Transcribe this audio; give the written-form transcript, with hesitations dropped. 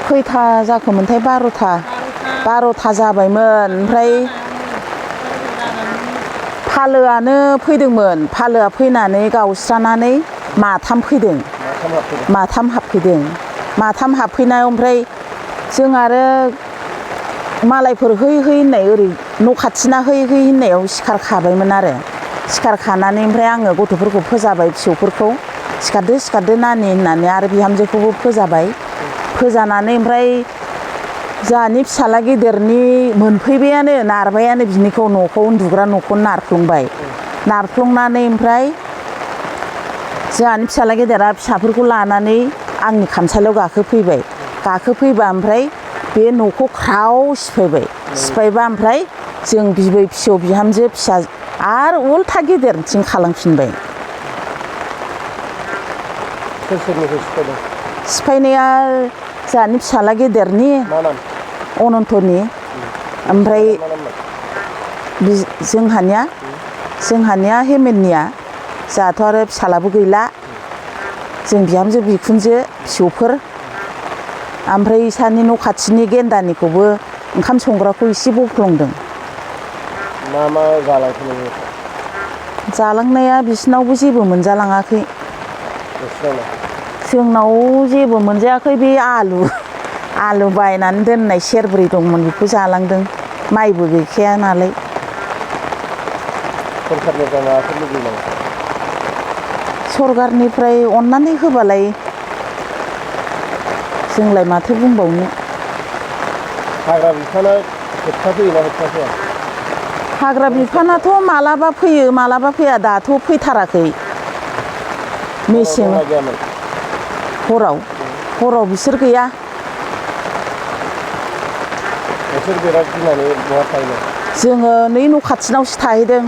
खैथा जाखोमोनथाय 12था जाबायमोन। ओमफ्राय फालोआनो फैदोंमोन। फालोआ फैनानै गावस्रानानै माथाम फैदों। माथाम हाबफैदों। माथाम हाबफैनायाव ओमफ्राय जों आरो मालायफोर है होननाय ओरै न' खाथिना है होननायाव सिखार खाबायमोन आरो। सिखार खानानै ओमफ्राय आङो गथ'फोरखौ फोजाबाय, फिसौफोरखौ सिखारदो नानि होननानै आरो बिहामजोखौबो फोजाबाय। फोजानानै ओमफ्राय जोंहानि फिसाला गेदेरनि मोनफैबायानो, नारबायानो बिनिखौ, न'खौ उन्दुग्रा न'खौ नारफ्लंबाय। नारफ्लंनानै ओमफ्राय जोंहानि फिसाला गेदेरा फिसाफोरखौ लानानै आंनि खामसालियाव गाखोफैबाय। गाखोफैबा ओमफ्राय बे न'खौ ख्राव सिफायबाय। सिफायबा ओमफ्राय जों बिबै फिसौ बिहामजो फिसा आरो उल्था गेदेरथिं खालामफिनबाय। सोर सोरनिखौ सिफायदों? सिफायनाया जोंहानि फिसाला गेदेरनि अनन्तनि, ओमफ्राय जोंहानिया हेमेननिया। जोंहाथ' आरो फिसालाबो गैला, जों बिहामजो बिखुनजो फिसौफोर। ओमफ्राय इसानि न' खाथिनि गेन्दानिखौबो ओंखाम संग्राखौ एसे बफ्लंदों। मा जालांखो? जालांनाया बिसिनावबो जेबो मोनजालाङाखै। जोंनाव जेबो मोनजायाखै। बे आलु बायनानै दोननाय सेरब्रै दंमोन, बेखौ जालांदों। माइबो गैखाया नालाय। सरखारनिफ्राय माबाफोर लुबैयो नामा? सरखारनिफ्राय अननानै होबालाय जोंलाय माथो बुंबावनो। हाग्रा बिफाना होबथाफैयोना होबथाफैया? हाग्रा बिफानाथ' मालाबा फैयो मालाबा फैया। दाथ' फैथाराखै। मेसें हराव बिसोर गैया। बिसोर बिराद गिनानै बहा थाहैनो? जोङो नै न' खाथिनावसो थाहैदों।